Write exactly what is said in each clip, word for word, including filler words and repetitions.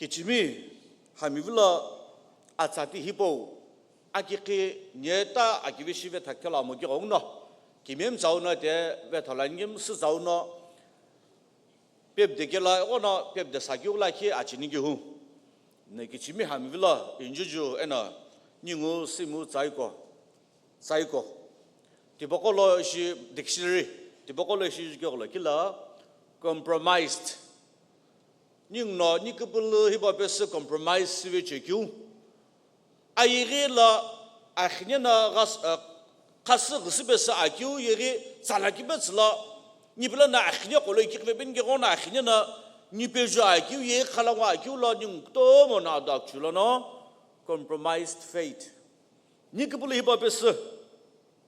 Kichimi hami vilo atsati hipau, akikhi nyeta akivi shive thakthelo amo kighenguno, kimem tsau no te vetholan ngim sü tsau no, pep de kela ighono pep de sakeu lakhi achini kihu. Ne kichimi hami vilo injuju eno ningu simu tsaiko, tsaiko. Tipaqo lo ishi dictionary, tipaqo lo ishi kighengulo kila compromised. Ninguno nikipulu hipau pesü compromise shive chekeu. Ayeghi lo akhine no ghas-, eh, khasü ghüsü pesü akeu yeghi tsala kipetsü lo, nipilo no akhine qolo ikighive peni kighono akhine no nipeju akeu yeghi khala ngo akeu lo ningu kutomo no ado akchu lono compromised faith. Nikipulu hipau pesü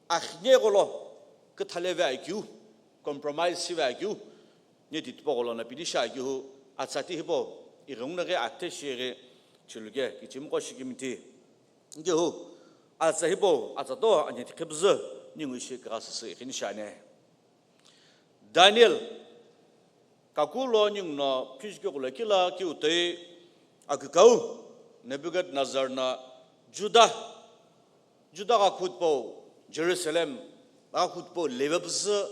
akhine gholo küthale ve akeu, compromise shive akeu, neti tipaqo lono pini shi akeu, atsati hipau ighenguno ghi athe shi ghi chiluke kichimi qo shikimiti. Nkehu, atsa hipau, atsa to, aneti khipüzü, ningu ishi kigha süsü ighini shi ani. Daniel, kaku lo ninguno phijukeu gholo kila kiu toi akükau Nebuchadnezzar no Judah, Judah gha khutpau, Jerusalem gha khutpau leve püzü,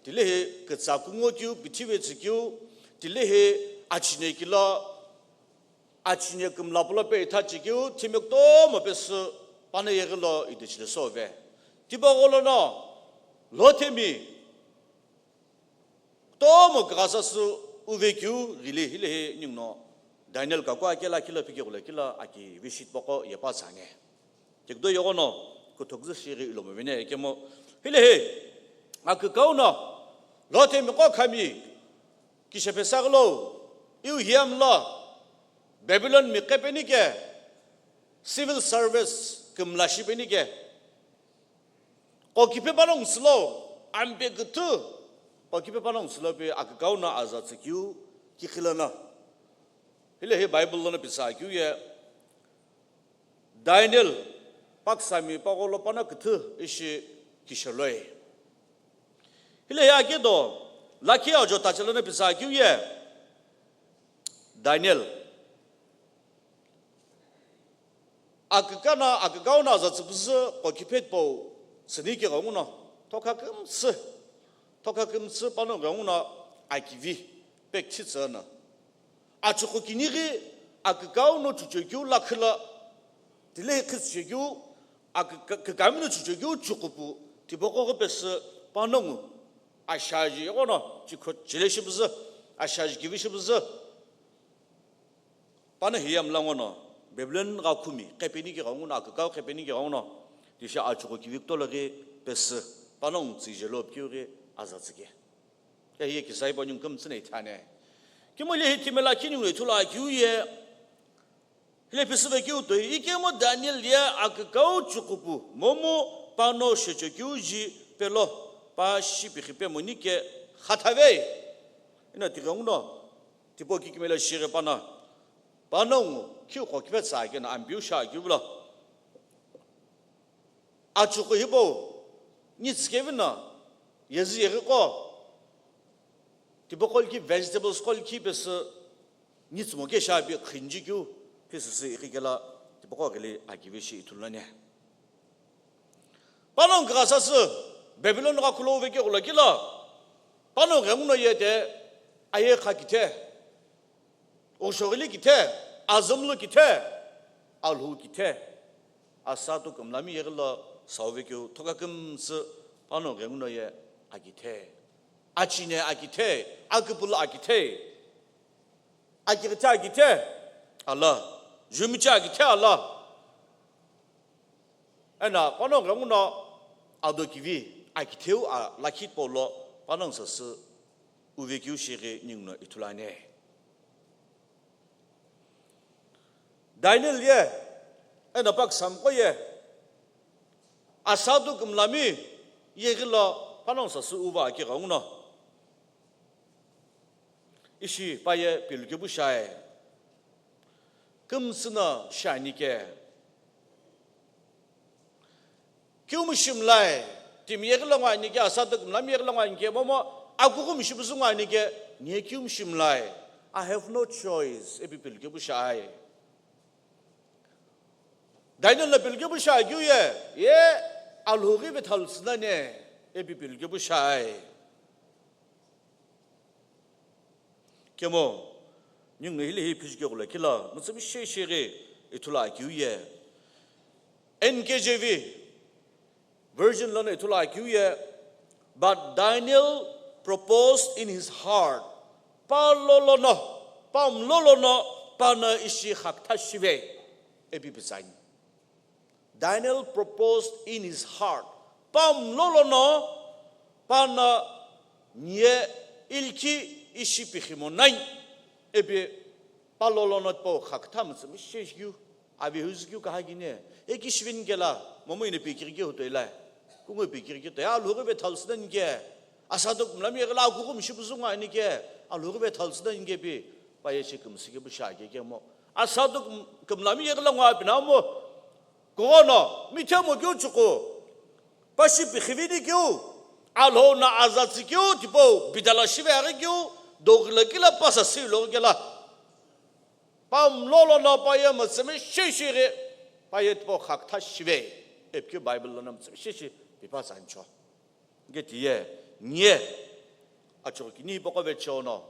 tilehi kütsa kungo keu, pithive tsükeu, tilehi achine kilo, achine kümla pulo pe itha chekeu, thime kutomo pesü pano yeghi lo ide chile sove. Tipaqo lono, lo themi kutomo kigha sasü uve keu ghili hilehi ninguno Daniel kaku akela kila phikeu gholo kila akivi shi tipaqo yepa tsani. Tikdo yeghono kuthokzü shi ghi ilomo vine kemo. Hilehi akükau no lo themi qo khami kishepe saghilo, iu hiyam lo Babylon mi qhepeni ke, civil service kümla shipeni ke, qokiphe panongu silo, ampe küthü, qokiphe panongu silo pi akükau no aza tsükeu kikhi lono. Hilehi Bible lono pisa keu ye, Daniel, paksa mi pagholo pano küthü ishi kisheloi. Hilehi akedo, lakhi ajo tachelo no pisa keu ye, Daniel, akükana, akükau no aza tsüpüzü qokiphe tipau sini kighenguno, thokha kümtsü, thokha kümtsü pano ghenguno akivi, pekthi tsü no. Achuqu kini ghi akükau no chuchekeu lakhilo, tilehi khitsüchekeu, akü-, kükami no chuchekeu chuqupu, tipaqo ghi pesü panongu, ashaji ighono, chikho chile shipüzü, ashaji kivi shipüzü. Pano hiyam lo ngono, Babylon gha khumi, qhepeni kighenguno, akükau qhepeni kighenguno, tishi achuqu kivi kutolo ghi pesü, panongu tsüjelo pikeu ghi aza tsüke. Ke hiye kisai pa ningu kümtsü no ithani. Kimo lehi thimela kini ngoi thulu akeu ye. Hile pisüve keu toi, ikemu Daniel ye akükau chuqupu, momu pano shechekeu ji pelo, pa shipikhi pe monike khathave. Ino tighenguno, tipau kikimelo shighi pano, panongu, kiu qokiphe tsa keno, ambiu sha kiu vilo. Achuqu hipau, nitsü kevi no, yezi yeghi qo, tipaqo likhi vegetables qo likhi pesü, nitsü mo ke sha pi khinji keu, phi süsü ighi kelo, tipaqo ghili akivi shi ithulu nani. Panongu kigha sasü, Babylon gha khulo uve keu gholo kilo, panongu ghenguno ye te, aye kha kithe. Oshoghili kithe, azümlu kithe, alhou kithe, asatu kümlami yeghi lo sauve keu thokha kümtsü pano ghenguno ye akithe. Achine akithe, aküpulu akithe, akighithi akithe, ala, jumiche akithe, ala. Eno panongu ghenguno ado kivi akitheu a lakhi tipau lo panongu sasü uve keu shighi ninguno ithulu ani. Daniel ye, eno paksa mi qo ye, asatu kümlami yeghi lo panongu sasü uva akighenguno. Ishi pa ye pilu kepu shae. Kümtsü no shiani ke. Kiu mishimlai, timi yeghi lo ngo ani ke, asatu kümlami yeghi lo ngo ani ke, momu akughu mishipüzü ngo ani ke, nie kiu mishimlai. I have no choice, ipi pilo kepu shi aye. Daniel no pilo kepu shi akeu ye, ye Alhou ghi vethalu tsü nani, ipi pilo kepu shi aye. Kemu, ningu no hile hi phiju kegula kila, mütsümishei shighi ithulu akeu ye. N K J V version lono ithulu akeu ye, but Daniel proposed in his heart. Palolono, pamlolono, pano ishi khakütha shive, ipi pitsani. Daniel proposed in his heart. Pamlolono, pano niye ilikhi ishi pikhimo nani, ipi palolono tipau khakütha mütsümishei keu, avehu zükeu kahakini, eki shiveni kela, momu ino pikiri keu toi la. Kungu pikiri keu toi, Alhou ghi vethalu tsü nani ke, asatu kümlami yeghi lo akuku mishi püzü ngo ani ke, Alhou ghi vethalu tsü nani ke ipi, paye shi kümsü kepu shi akeu kemu. Asatu küm-, kümlami yeghi lo ngo apina mo, kughono, mithemu keu chuku, pashi pikhiveni keu, Alhou no aza tsü keu, tipau bidala shive aghi keu, doghilo kila pasa silo kela. Pamlolono paye mütsümishei shighi, paye tipau khakütha shive, ipi keu Bible lono mütsümishei shi pipa sancho. Geti ye, niye, achughu kini hipaqo vecheono,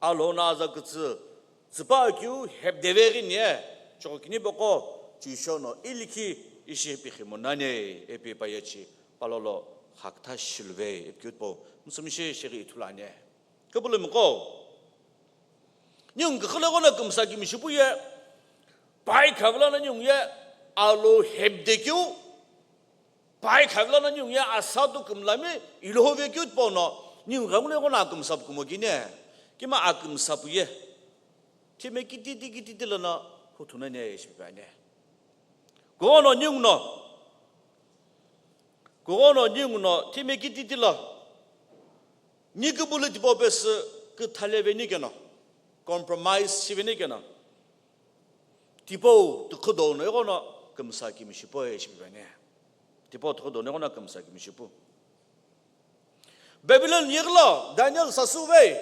Alhou no aza kütsü, tsüpa akeu hepdeve ghi niye, achughu kini hipaqo chuishono, ilikhi ishi pikhimo nani, ipi paye shi palolo khakütha shiluve, ipi keu tipau mütsümishei shighi ithulu ani. Küpülümiqo, ningu küxü lo ighono kümsa kimi shipu ye, pai khavilo no ningu ye, Alhou hepde keu, pai khavilo no ningu ye asatu kümlami Alhou ve keu tipau no, ningu ghenguno ighono akümsapu kumo kini, kima akümsapu ye, thime kititi kititi lono huthu nani ishi pi ani. Kughono ningu no, kughono ningu no thime kititi lo, ni kübulu tipau pesü küthale veni keno, compromise shiveni keno, tipau tükhüdo no ighono kümsa kimi shipu ishi pi ani. Tipau tükhüdo no ighono kümsa kimi shipu. Babylon yeghi lo Daniel sasü vei.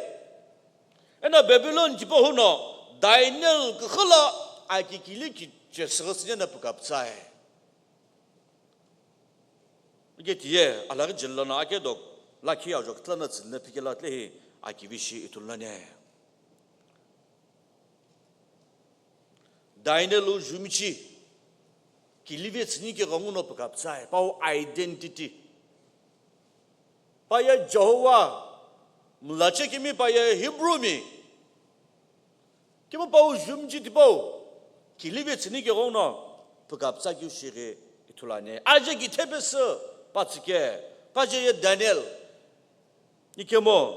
Eno Babylon tipau huno Daniel küxü lo aki kili kiche süghü süni no pükapütsai. Geti ye, alaghi jeli lono akedo lakhi ajo küthü lono tsüni no phikelo tilehi akivi shi ithulu nani. Daniel-u jumichi kilive tsüni keghenguno pükapütsai, pau identity. Paye Jehovah, mlache kimi paye Hebrew mi. Kemu pau jumichi tipau kilive tsüni keghenguno pükapütsa keu shighi ithulu ani. Aje kithe pesü patsike, paje ye Daniel. Ikemu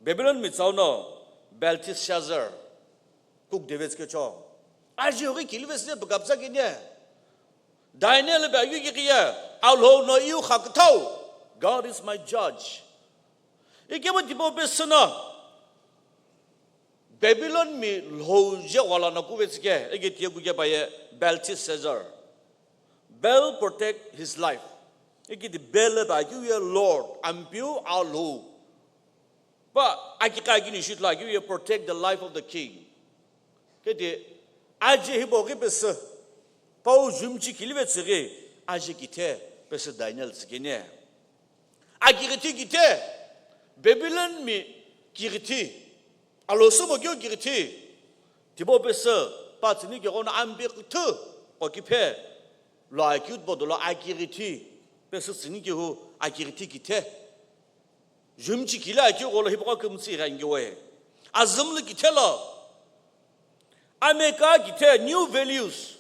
Babylon mi tsau no Belteshazzar, kukdeve tsükecho. Aje ghi kilive tsüni pükapütsa kini. Daniel ipi akeu kighiye, Alhou no iu khaküthau, God is my judge. Ikemu tipau pesü no Babylon mi lhou je ghola no kuve tsüke, ike tiye kuke paye Belteshazzar. Bel protect his life. Ike ti Bel ipi akeu ye Lord, Ampeu Alhou. Pa akika kini shitla akeu ye protect the life of the king. Keti aje hipau ghi pesü, pau jumichi kilive tsüghi aje kithe pesü Daniel tsükeni. Akighithi kithe, Babylon mi kighithi, alosumo keu kighithi, tipau pesü pa tsüni keghono ambi küthü qo kiphe lo akeu tipau dolo akighithi pesü tsüni kehu akighithi kithe. Jumichi kili akeu gholo hipaqo kümtsü ighi angiwe. Azümlu kithe lo, ameka kithe, new values.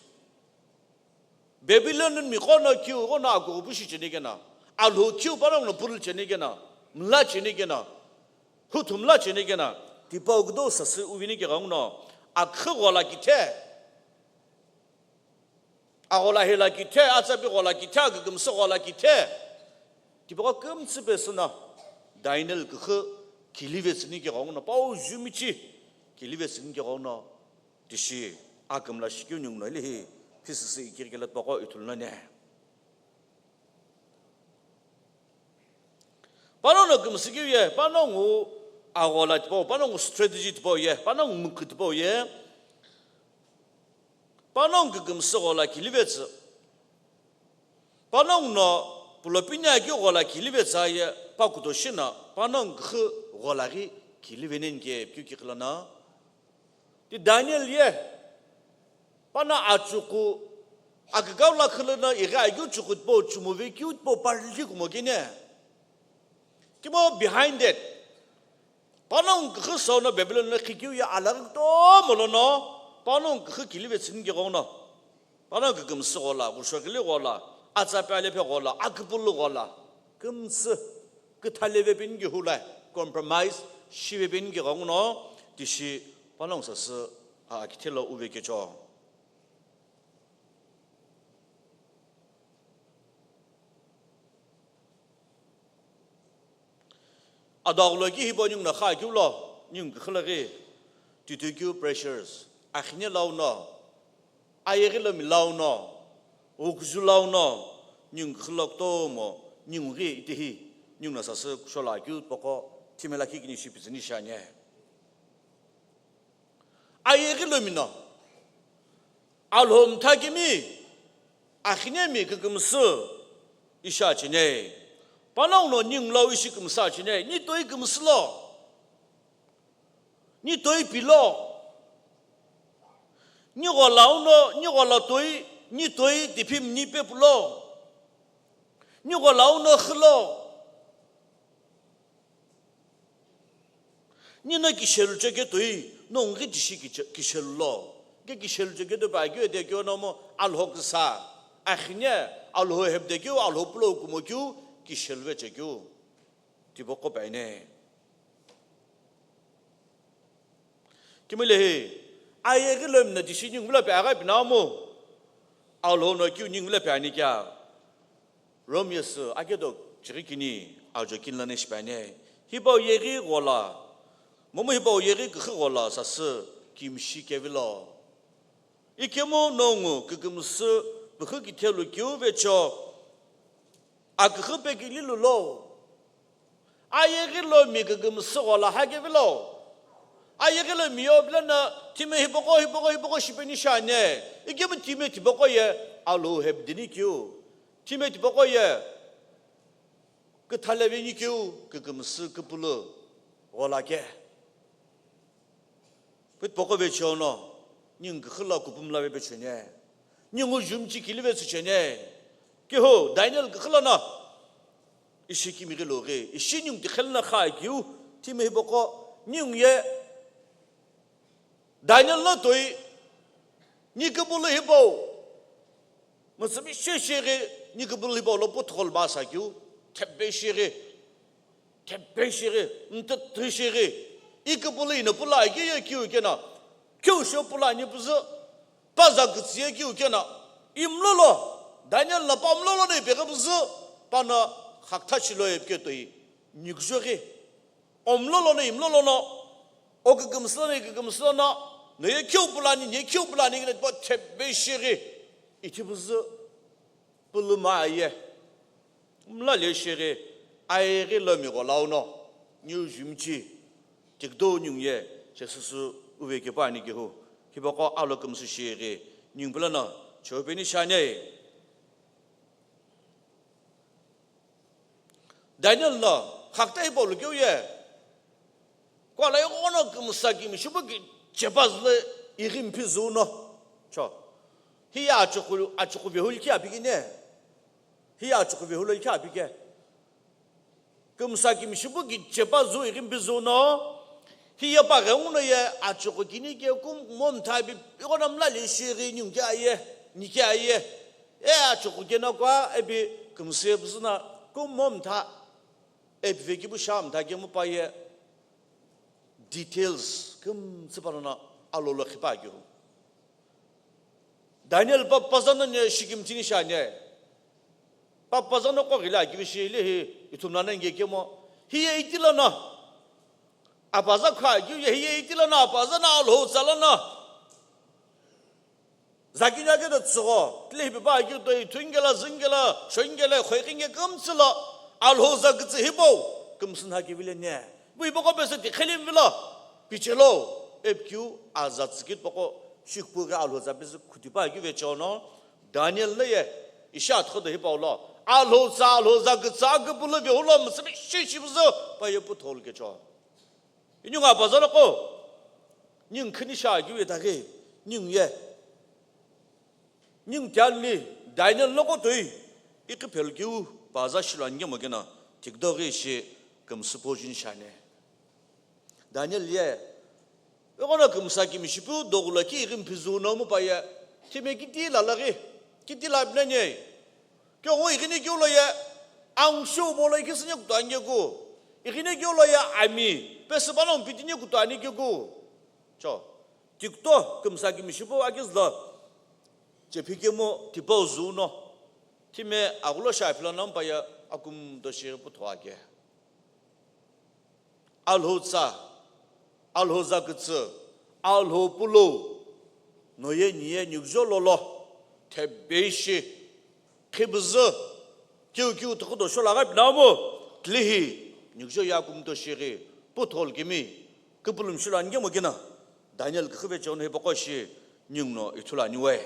Babylon mi qo no kiu qo no akughupu shi cheni keno, Alhou kiu panongu no pulu cheni keno, mla cheni keno, huthu mla cheni keno, tipau kudo sasü uveni keghenguno, aküxü ghola kithe, aghola hila kithe, atsapi ghola kithe, akükümsü ghola kithe, tipaqo kümtsü pesü no, Daniel küxü kilive tsüni keghenguno, pau jumichi kilive tsüni keghenguno, tishi akümla shikeu ninguno hile hi phisüsü ikirikelo tipaqo ithulu nani. Pano no kümsü keu ye, panongu Aghola tipau, panongu strategy tipau ye, panongu mükü tipau ye, panongu kükümsü ghola kilivetsü. Panongu no pulopini akeu ghola kilivetsü aye, pakuto shino, panongu küxü ghola ghi kiliveneni ke pikeu kiqi lono. Ti Daniel ye, pano achuqu, akükau lakhi lono ighi akeu chuqu tipau, chumuve keu tipau, parli kumo kene. Kimo behind that. Panongu küxü sono Babylon lo khikeu ye alaghi kutomo lono, panongu küxü kilivetsü nike ghono. Panongu kükümsü ghola, ghushoghili ghola, atsa pe alephe ghola, aküpülü ghola, kümsü, küthale vepeni kihula, compromise shive peni kighenguno, tishi panongu sasü, a, akithelo uve kecho. Adaghulo ki hipau ningu no xakeu lo, ningu küxü lo ghi, titoi keu pressures, axine launo, ayeghi lomi launo, wukuju launo, ningu küxü lo kutomo, ningu ghi itehi, ningu no sasü kusho lo akeu tipaqo, thime lakhi kini shipitsüni shiani. Ayeghi lomi no, Alhou mtha kimi, axinemi kükümsü ishi acheni. Panongu no ningu lo ishi kümsü acheni, ni toi kümsü lo, ni toi pi lo, ni ghola uno, ni ghola toi, ni toi tiphimi ni pepu lo, ni ghola uno xü lo. Nino kishelu chekeu toi, nongu ghi tishi kiche-, kishelu lo. Ke kishelu chekeu toi pa keu ede keu nomu Alhou küsa. Axine, Alhou hepde keu, Alhou pulo kumo keu, kishelu ve chekeu. Tipaqo pa ine. Kimilehi, ayeghi lomi no tishi ningu vilo pe aghi pinamu. Alhou no keu ningu vilo pe ani kea. Rome yesü akedo chighi kini ajo kini lono shipe ani. Hipau yeghi ghola, momu hipau yeghi küxü ghola sasü kimshi kevilo. Ikemu nongu kükümsü püxü kithelu keu vecho, aküxü pekililu lo. Ayeghi lomi kükümsü ghola hakevilo. Ayeghi lomi yo bilono thime hipaqo, hipaqo, hipaqo shipeni shiani. Ikemu thime tipaqo ye Alhou hepdeni keu. Thime tipaqo ye küthale veni keu, kükümsü küpülü ghola ke. Pu tipaqo vecho no, ningu küxü lo kupumla vepecheni. Ningu jumchi kilivetsü cheni. Kiho, Daniel küxü lono. Ishi kimighi lo ghi, ishi ningu tiqhelo no xakeu, thime hipaqo, ningu ye, Daniel no toi, ni küpülü hipau, mütsümi shesheghi, ni küpülü hipau lo puthugho lo masa keu, thepesheghi, thepesheghi, mtüthisheghi, iküpülü ino pula keu ye keu keno, keu sho pula ni püzü, paza kütsü ye keu keno, imlolo, Daniel no pamlolo no ipeghi püzü, pano xakütha chilo ipike toi, nikujoghi. Omlolo no imlolo no, o kükümsü lono, kükümsü lono, no ye keu pulani, no ye keu pulani kile po thepesheghi, ithi püzü, pülü ma ye, mla lesheghi, ayeghi lomi ghola uno, niu jumchi, tikdo ningu ye, chesüsü uve kepu ani kehu, hipaqo alo kümsü sheghi, ningu pulano, chopeni shiani. Daniel no, xakütha hipau lo keu ye, kuala ighono kümsa kimi shipu kichepazü lo ighi mphizü no. Cho. Hiye achuqu, achuqu vehu likhi apikene. Hiye achuqu vehu lo likhi apike. Kümsa kimi shipu kichepazü ighi mphizü no. Hiye pa ghenguno ye achuqu kini ke kumo mtha bi ighono mla lesheghi ningu ke aye, ni ke aye. E achuqu keno kua epi kümsü ye püzü no kumo mtha, epi vekipu sha mtha kemu pa ye details kümtsü pano no alolo khipa keu. Daniel pa paza no ne shikimtini shiani. Pa paza no qo ghila kivi shi lehi ithumla no nge kemo. Hiye itilono. Apaza kha keu ye hiye itilono, apaza no Alhou tsa lono. Zakini akedo tsügho, tilehi pipa akeu toi, thungela, zungela, shongela, khoiqinge kümtsü lo, Alhou za kütsü hipau, kümsü nha kevile ne. Pu hipaqo pesü tiqhelimi vilo, pichelo, epikeu aza tsükitpaqo, shikupughi alhozapesü khutipa keu vecheono, Daniel lo ye, ishi athodo hipau lo, alhoza, alhoza kütsü aküpülü veulo müsümi shishipüzü, pa ye pu tholu kecho. Iningu apaza loqo, ningu khini sha keu ye taghi, ningu ye. Ningu tianli Daniel loqo toi, iqhiphelu keu paza shilu ani kemo keno, tikdoghi ishi kümsü pojini shiani. Daniel ye, eghono kümsa kimi shipu dogula ki ighi mphizü no mu pa ye, thime kiti la laghi, kiti la bnanye. Kyo ngo ighini keu lo ye, angshu bo lo ikisü nye kutu ani keku, ighini keu lo ye ami, pesü pano mpiti nye kutu ani keku. Cho, tikto kümsa kimi shipu akisü lo, chephikemu tipau zü no, thime aghulo shi aphilo no mu pa ye akumto shi pu thoghi ake. Alhotsa, alhoza kütsü, alhopulou, noye niye nikujo lolo, thebe ishi, khibüzü, kiu kiu thukhudo sholaghi pinamu, tlihi, nikujo ye akumto shighi, pu tholu kimi, küpülümi shilu ani kemo keno, Daniel küxü vecheono hipaqo shi, ninguno ithulu ani we.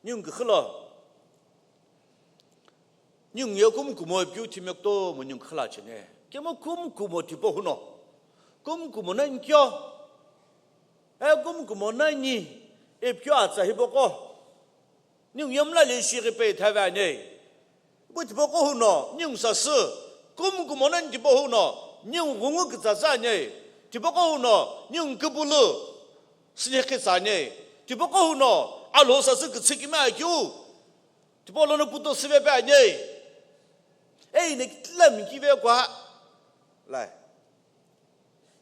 Ningu küxü lo, ningu ye kumkumo epikeu thime kutomo ningu küxü lo cheni. Kemu kumkumo tipau huno, kumkumo nani kyo, e kumkumo nani epikeu atsa hipaqo, ningu ye mla le shighi pe ithave ani. Pu tipaqo huno, ningu sasü, kumkumo nani tipau huno, ningu ghungu kütsatsa ani. Tipaqo huno, ningu küpülü, süne kütsa ani. Tipaqo huno, alhosasü kütsü kimi akeu. Tipau lono puto süve pe ani. Ei, ine kitila mikive kwa. Lai.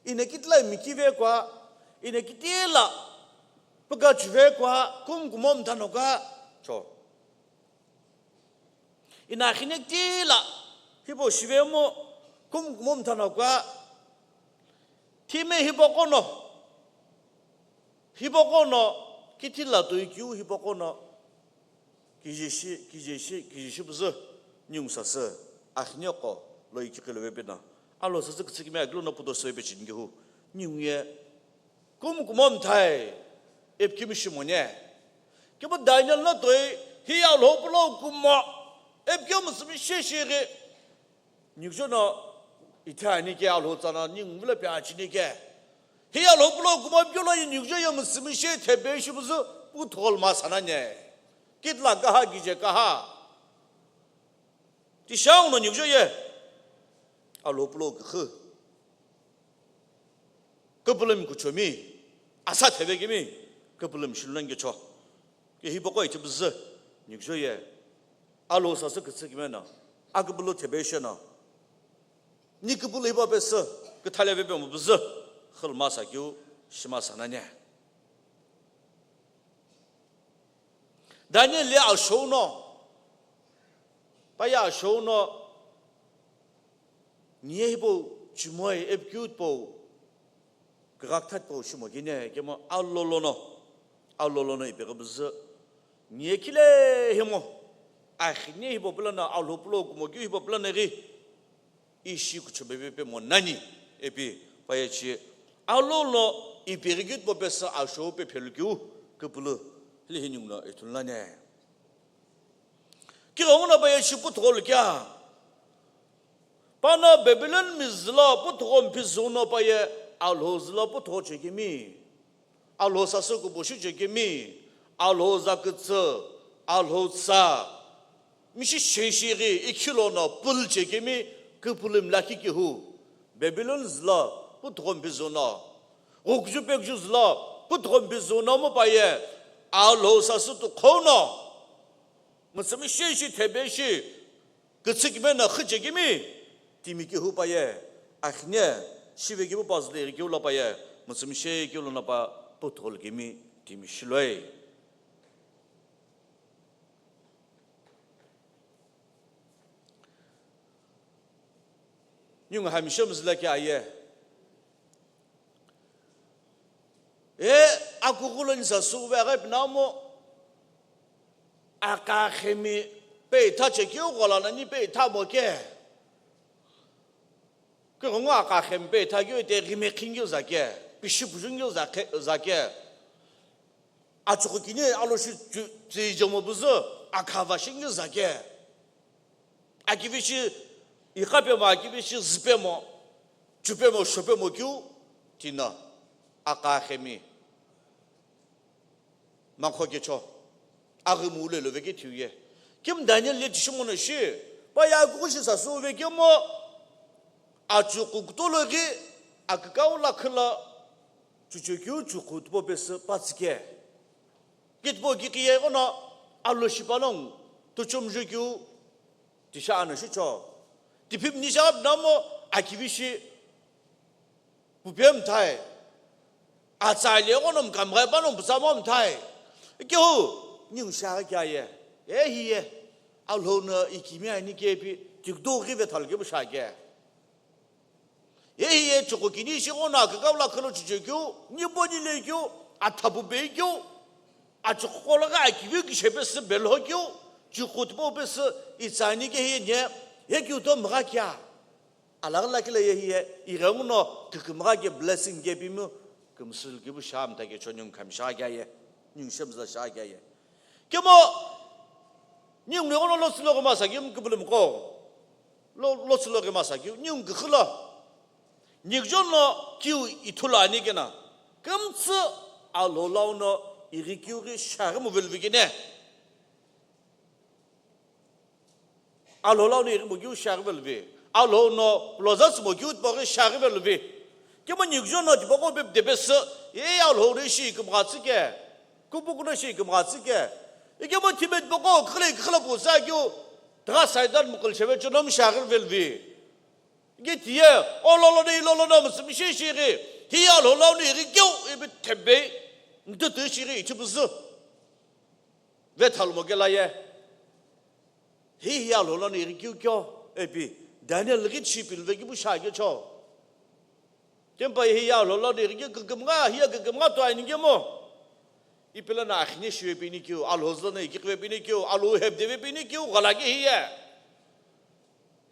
Ine kitila mikive kwa. Ine kitila puka chuve kwa. Kumkumo mthano kwa. Cho. Ina khine kitila, hipau shivemu, kumkumo mthano kwa, thime hipaqo no, hipaqo no, kitila toi kiu hipaqo no, kijeshi, kijeshi, kijeshi püzü, ningu sasü, akhine qo, lo ikiqi lo vepena, alhosasü kütsü kimi akilo no puto sü vepe cheni kehu, ningu ye, kumkumo mthai, epikemi shimone. Kemu Daniel no toi, hi alhopulou kumo, epikemi müsümi shishighi. Nikujo no, ithi ani ke alhotsa no, ningu vilo pe achini ke. Hi alhopulou kumo epikeu lo ye nikujo ye müsümi shi thebe shipüzü, pu tholu ma sanane. Kitila kaha kije kaha. Tishau no nikujo ye. Alhopulou küxü. Küpülümi kuchomi, asa thevekemi, küpülümi shilu nani kecho. Ke hipaqo ithi püzü, nikujo ye, alhosasü kütsü kimi no, aküpülü thebe shi no, ni küpülü hipau pesü, küthale vepemu püzü, xülü masa kiu, shima sanane. Daniel ye ashou no, pa ye ashou no, niye hipau chumoi epikeu tipau, küghakütha tipau shimo kini, kemu alolo no, alolo no ipeghi püzü, niye khile himo, akhine hipau püla no, alhopulou kumo kiu hipau püla no ghi, ishi kuchou bebe pe mo nani, epi, pa ye chi, alolo, ipeghi keu tipau pesü ashou pe phelu kiu, küpülü, hile hi ninguno ithulu nani. Kighengu no pa ye shi puthugho lu kea? Pano Babylon mi zülo puthugho mphizü no pa ye alhou zülo puthugho chekemi. Alhou sasü kubo shi chekemi. Alhou zakütsü, alhou tsa. Mishi sheshighi ikhilo no pul chekemi küpülümi lakhi kehu. Babylon zülo puthugho mphizü no. Ghukju pekju zülo puthugho mphizü no mu pa ye alhou sasü tuqhou no. Mütsümishei shi, thebeishi, kütsükimeno xüchekemi timi kehu pa ye, akhine, shivekepu pa züle ighi keu lo pa ye, mütsümishei keu lono pa puthugho lu kemi timi shiloi. Ningu hamishe müzüla ke aye. E, akughulo nisa suve aghi pinamu, akakhemi, Peitha chekeu ghola nani peitha mo ke. Keghengu aqakhemi peitha keu ite ghime khingi zake, pishi pujungi zake, zake. Achuqu kini aloshi tsu-, tsüi jomo buzu akhava shingi zake. Akivishi iqapemo, akivishi züpemo, chupemo, shopemo keu, tina aqakhemi. Mangkho kecho, aghi mu ulelo veke thiu ye. Kim Daniel ye tishimono shi, pa ya kukushi sasu vekemo, achuqu kutolo ghi, akikau lakhila, chuchekeu chuqu tupo pesi patsike. Kitpo kikiye kono, alo shipanong, tuchum jukeu, tisha ano shicho. Tipim nisha namo, akivishi, Pupe mthai. Atsa le kono mkamgha pano mputsamo mthai. Kehu, ningu shagha kya ye. Ehi ye. Alhou no ikimi ani kepi, tikdo ghi vethal kepu shake. Ehi ye, chuko kini shi kono akakau lakhilo chuchekeu, nibo nilekeu, athapu pekeu, achuko laga akivi kishepe si belhokeu, chuko tupo pe si itsani ke hi nye, ye keu to mga kya. Alaghi lakhi la ye hiye, ighenguno kükümgha ke blessing ke pimu, kümsül kibu sha mta ke chonyung khami sha kya ye, nyung shemzla sha kya ye. Kemo, nyung ne ono lo tsülo kema sa kiu mkübülüm ko, lo, lo tsülo kema sa kiu, nyung kükhülo. Nyikjono kiu ithulu ani kena, kümtsü alo launo ighi kiu ghi shaghi mu velvi kene. Alhou launo ighi mokiu shiaghi velvi. Alhou no pulozatsi mokiu tipaqo shiaghi velvi. Kemo nyikjo no tipaqo pe depesi, ye Alhou no ishi ikümghatsi ke. Kupuku no ishi ikümghatsi ke. Ikemo thime tipaqo khile khile pusa kiu. Tha Saitan mukul sheve chonom shiaghi velvi. Ike tiye, ololo no ilolo no msimishi shighi. Hi Alhou launo ighi keu ibi thebe. Ntutu shighi ichibuzu. Vethal mo kela ye. Hi hi Alhou lono ighi keu kyo, epi, Daniel ghi chipil ve kipu sha kyo cho. Kempa hi hi Alhou lono ighi keu kükümgha, hi ya kükümgha to ani kemo. Ipila na akhine shive pini keu, Alhou zlo na ighi ve pini keu, Alhou hebde ve pini keu, ghala ke hi ye.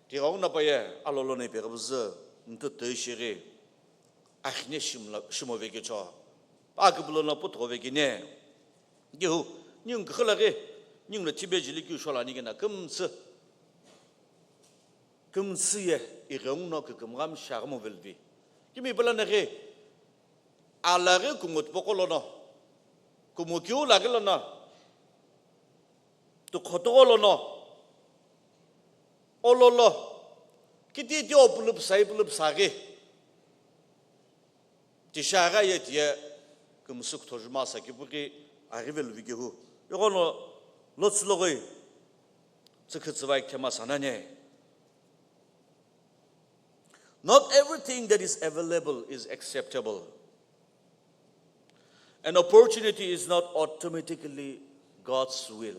Tighengu na paye, Alhou lono ipeghi buzü, ntutu shighi, akhine shimla, shimo vekecho. Pa küpülo no putho vekene. Gehu, nyung kükhüla ghi, nyung lo thibe jili keu shola ni kena, kümtsü. Kümtsü ye, ighengu no kükümgha mshaghi mo velvi. Kimi pala na ghi, ala ghi kumut pokolo no. Kumukeu la ghi lo no. Tukhotogho lono, ololo, kititi o pulupsa, ipulupsa ghi. Tishagha ye tiye, kümsü kutho juma sa kipu ghi, aghi velu vigehu. Yogono, lotsülogoi, tsükütsüvai kthema sanane. Not everything that is available is acceptable. An opportunity is not automatically God's will.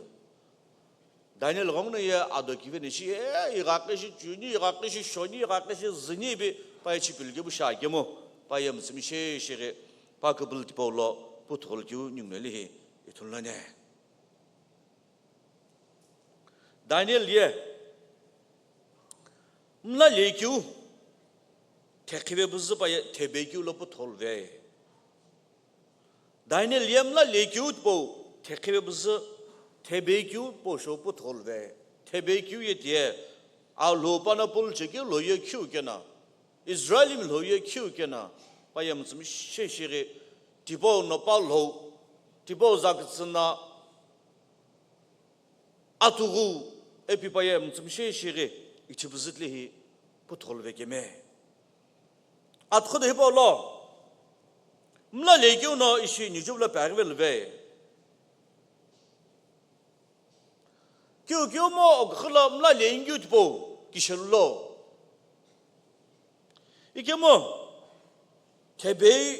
Daniel ghongno ye ado kive nishi, e, ighaqi shi chuni, ighaqi shi shoni, ighaqi shi zini bi, pa ichi pilge bu shakemo, pa ye mtsimi she shighe, pa kubul tipau lo, puthul kiu nyungneli hi, ithulnane. Daniel ye mla lekeu thekhive buzü pa ye thebekeu lo puthol ve. Daniel ye mla lekeu po thekhive buzü thebekeu po sho puthol ve. Thebekeu ye tie a lo pana pul chekeu lo ye khiu kena. Israelimi lo ye khiu kena. Pa ye mtsimi sheshighi tipau no pa lo tipau zaktsüna Atughu epi pa ye mtsümshe shighi ichipuzütli hi puthol vekeme. Atughu de hipau lo mla lekeu no ishi nijubla paghive luve. Kiu kiu mo okhilo mla lengeu tipau kishelu lo. Ikemu thebei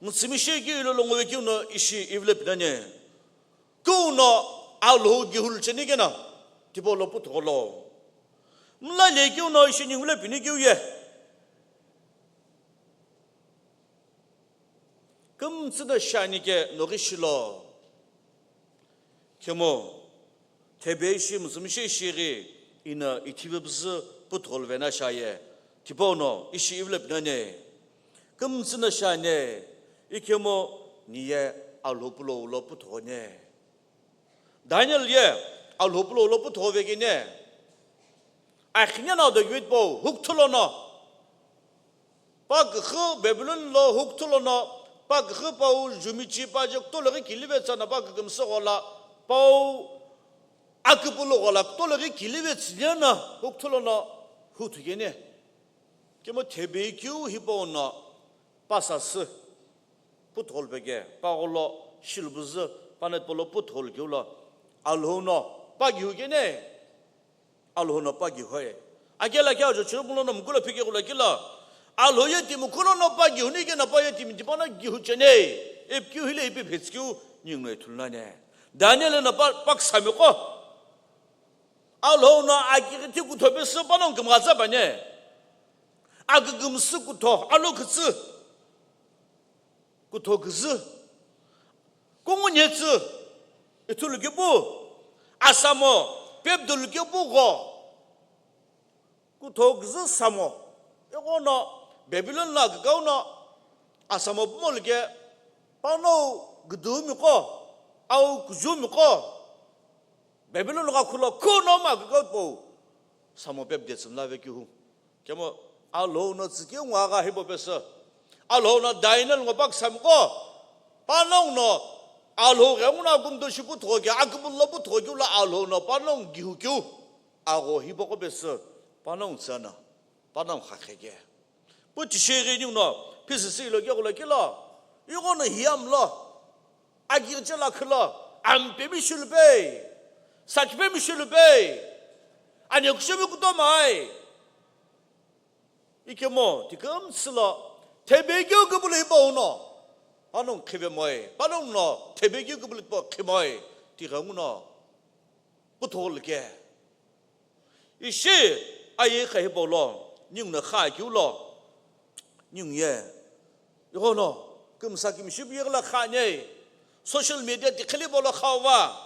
mtsümshe keu ilo longo vekeu no ishi ivile pinane. Keu no alhou gihul cheni kena tipau lo putholo. Mla lekeu no ishi ningule pini keu ye. Kümtsü no shani ke noghi shilo. Kemu Thebe ishi müzümshe ishi ghi ino ithivi püzü puthugho luvena shiaye. Tipau no ishi ivilo pinone. Kümtsü no shiane. Ikemu niye Alhou pulo ulo puthugho ne. Daniel ye Alhou pulo ulo puthugho vekene. Akhine no dogwit po hukthulo no. Pa küxü Babylon lo hukthulo no, pa küxü pau jumichi pa je kutolo ghi kilive tsana pa kükümsü ghola, pau aküpulu ghola kutolo ghi kilive tsüliana hukthulo no huthu kene. Kemo thebe keu hipau no pa sasü puthugho lupeke, pa gholo shilubuzü, pa net polo puthugho lukeu lo, Alhou no pa gihu kene. Alhou no pa gihoe. Akela kya jo chiro mulo no mkulo phike gula kila. Alhou ye timi kulo no pa gihuni ke na pa ye timi tipa na gihu chene. Ep kyu hile ipi phits kyu ningu e thulna ne. Daniel no pa pak sami ko. Alhou no akigiti kutho pe se pa no kümghatsa pa ne. Akigümsü kutho, alo kütsü. Kutho küzü. Kungu nyetsü. Ithulu kipu. Asamo. Pepdulu kipu gho. Kutho küzü samo. Ego no. Babylon la kükau no. Asamo pumo like. Pano gudumi ko. Au kujumi ko. Babylon gha khulo kuno ma kükau po. Samo pepde tsümla ve kihu. Kemo Alhou no tsükeu ngo agha hipo pesü. Alhou no Daniel ngo pak samko. Panong no Alhou ghengu no akumdo shi puthugho ke, akupullo puthugho ke ula Alhou no panong gihu keu. Agho hipo ko pesü. Panong tsana. Panong khakhe ke. Pu tisheghi ningu no, phisisi ilo ke gula kilo. Igho no hiyam lo. Agirche la khilo. Ampemi shulupei. Sakipemi shulupei. Ani kushemi kutomai. Ikemo, tiküm silo, thebe keu kebulu hipau no. Panong khive moi, panong no, thebe keu kebulu hipau khimoi, tighengu no. Puthol ke. Ishi, aye kha hipau lo, ningu no kha kiu lo. Ningu ye. Igho no, kümsa kümshipu yegla kha ne. Social media tikheli bolo kha va.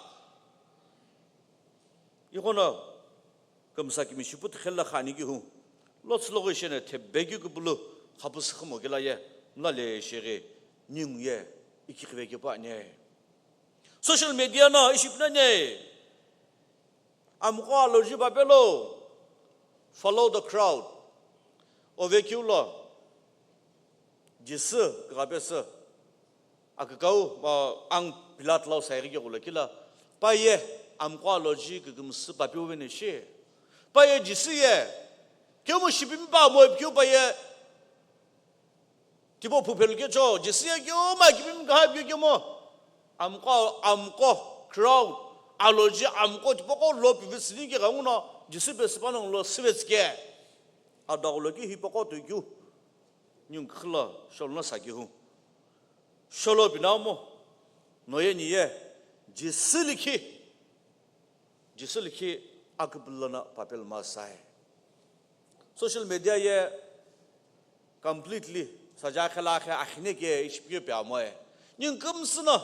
Igho no, kümsa kümshipu tikhela khani ki hu. Lots logo shene thebe keu kebulu khapu sükhumo kela ye. Mla le sheghi ningu ye. Iki khive ke pa ne. Social media no ishi pina ne. Amqo aloji papelo. Follow the crowd. Ove kiu lo. Jisü kükapesü. Akükau, ma, ang Pilat lau saighi kegula kila. Pa ye, amqo aloji kükümsü papiu vene shi. Pa ye Jisü ye. Kemu shipimi pa mo ipkiu pa ye. Tipo phupelu kecho, Jisü ye kemu ma kipimi kaha ipkiu kemu. Amqo, amqo, crowd, aloji amqo tipaqo lo pivitsüni ke ghanguno, Jisü pesü panongu lo süvetsü ke. Adaghulo ki hipaqo tuikeu. Ningu khilo, sholo no sakihu. Sholo pinamo, noye niye, Jisü likhi, Jisü likhi aküpülü no papel masai. Social media ye completely saja khela khe akhine ke ishipye pe amoe. Ningu kümsü no,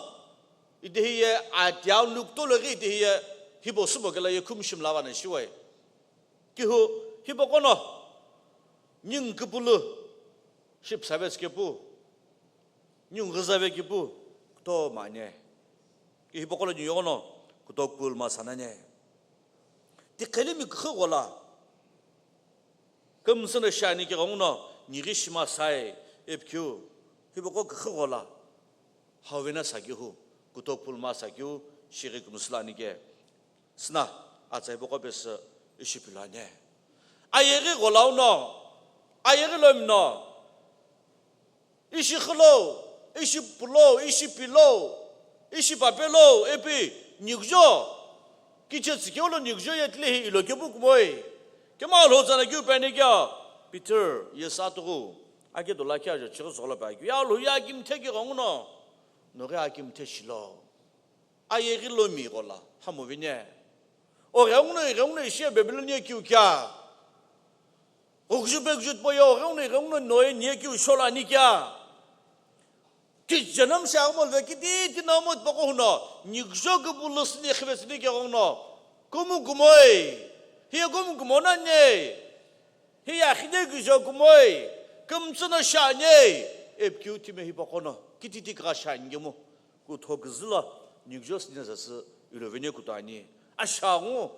idehi ye atiau lukto logi idehi ye hibo subo kela ye khumshim lava na shiwai. Kihu, hipaqo no, ningu kipulu, ship service kepu, ningu ghizave kepu, kuto mane. Ki hipaqo lo ningu yono, kuto kul ma sanane. Tikheli mi kükhu gola, kümsü no shani ke ghanguno, nighi shima sai, epkiu, hipaqo kükhu gola, hauvena sakihu, kuto kul ma sakihu, shighi kümsü lani ke. Sina, atsa hipaqo pesü ishi pilane. Ayeghi gholau no, ayeghi lomi no, ishi khilo, ishi pulo, ishi pilo, ishi papelo, epi, nikujo, kiche tsikeu lo nikujo ye tile hi ilo kepu kumoi. Kema lo tsana kiu pene kya, Peter, ye sa tugu, ake dola kya jo chiro zolo pa kyu. Ya lo ya kim theki ghanguno, noge akim the shilo. Ayeghi lomi ghola, hamu vine. O ghenguno, ghenguno ishi Babylon ye kiu kya. Oguju pe guju po yo, ghenguno, ghenguno noye niye kiu shola ni kya. Ki janam sha mo ve ki ti ti na mo poko huno, nikujo ke bulu sini khive sini ke ghono. Kumu kumoi, hiye kumu kumo nani, hiye akhine kijo kumoi, kümtsü no shiani, ipikeu timi hipaqo no, kititi kugha shiani kemu, kutho kuzü lo, nikjo sine sasü, iloveni kutuani, ashangu,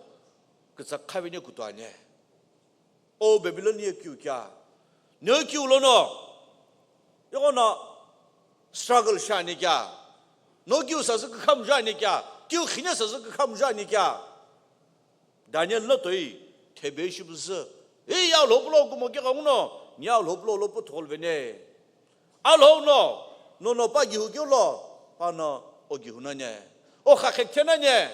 kütsa khaveni kutuani. O Babylon ye kiu kea? No kiu lono, yeghono struggle shiani kea? No kiu sasü kükhamu juani kea? Kiu khine sasü kükhamu juani kea? Daniel no toi, thebe shi püzü. Ei, Alhou pulo kumo keghenguno, ni Alhou pulo lo puthugho luveni. Alhou no, nono pa gihu keu lo, pano o gihu nani. O kha khekhe nani.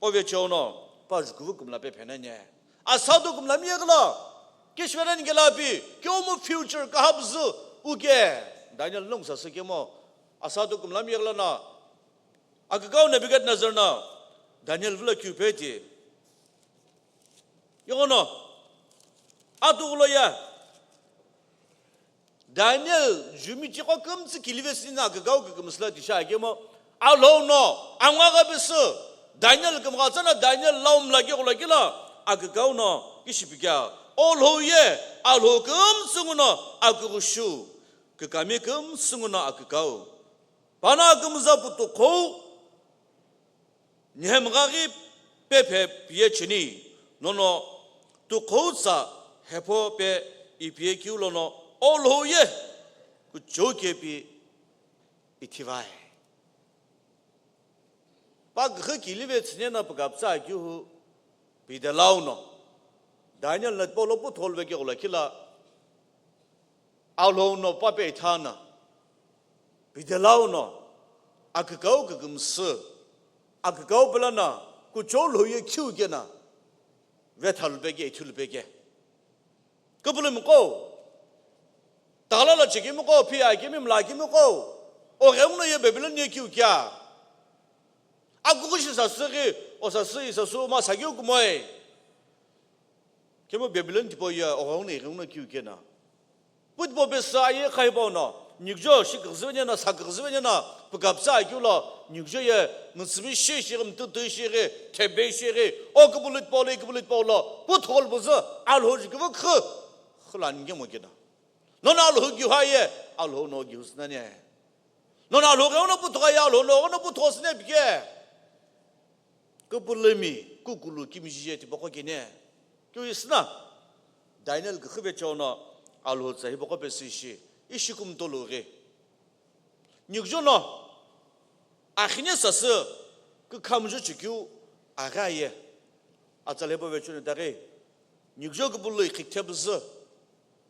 O vecheo no, pa jukuvu kümla pe phenani. Asadu kümla mi yegla, kishvenani kela pi, kemu future kaha püzü uke. Daniel nung sasü kemu, asadu kümla mi yegla na, akükau Nebuchadnezzar na, Daniel vilo kiu peti. Yeghono, atukulo ya, Daniel, jumichikho kümtsü kilive sina akükau kükümsü la tisha akemo, Alhou no, angwa gha pesü, Daniel kümgha tsana Daniel lau mla keghola kila, akükau no, kishipi kea, Alhou ye, Alhou kümtsü nguno, aküghüshu, kükami kümtsü nguno akükau. Pano akümza putukhou, Nihemgha ghi pephe piye cheni, nono tukhou tsa hepho pe ipiye kiu lono Alhou ye kuchou kepi ithivai. Pa ghi kilive tsüne no pükapütsa kiu hu pidelau no. Daniel no tipau lo puthugho luve keghola kila. Alhou no pape ithana, pidelau no, akükau kükümsü, akükau pelana, kuchou lhou ye khiu kena, vethalu peke, ithulu peke. Küpülümi qo, taghala lo chekemi qo, phiya kemi, mla kemi qo, o ghenguno ye Babylon ye khiu kea. Akughushi sasü ghi, o sasü, i sasü, ma sakeu kumoi. Kemu Babylon tipau ye oghongu ighenguno kiu kena. Pu tipau pesü aye khaibo no, nikjo shi küküzüve nena, sa küküzüve nena, pükapütsa akeu lo, nikjo ye mütsümi shi shi ghi, mütütü shi ghi, thebe shi ghi, o küpülü tipau lo, i küpülü tipau lo, pu thol püzü, Alhou juküvü khü, khüla ningemo kena. Nono Alhou gihu aye, Alhou no gihu sünani. Nono Alhou ghenguno pu thogha ye, Alhou no ghenguno pu thogho süne pike. Küpülümi, kukulu kimiji je tipaqo kene. Kiu isna, Daniel küxü vecheo no Alhou tsa hipaqo pesü ishi, ishi kumtolu ghi. Nikjo no, akhine sasü, kükhamujo chekeu, agha ye. Atsa lepo vecheo no taghi. Nikjo küpülü ikhikhthe püzü,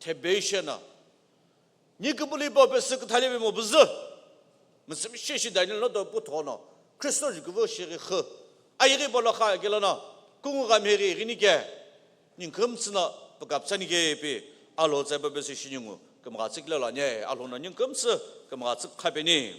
thebe ishena. Ni küpülü ipo pesü küthale vemo püzü. Mütsümi shi shi Daniel no do pu thono. Kristo juküvü shi ghi khü. Ayi ghi polo kha kelo no. Kungu gha mheri ghi ni ke. Ni kümtsü no pükapütsa ni ke pi. Alhou tsa ipo pesü shi ningu. Kümgha tsü kilo lo ne. Alhou no ni kümtsü kümgha tsü khapeni.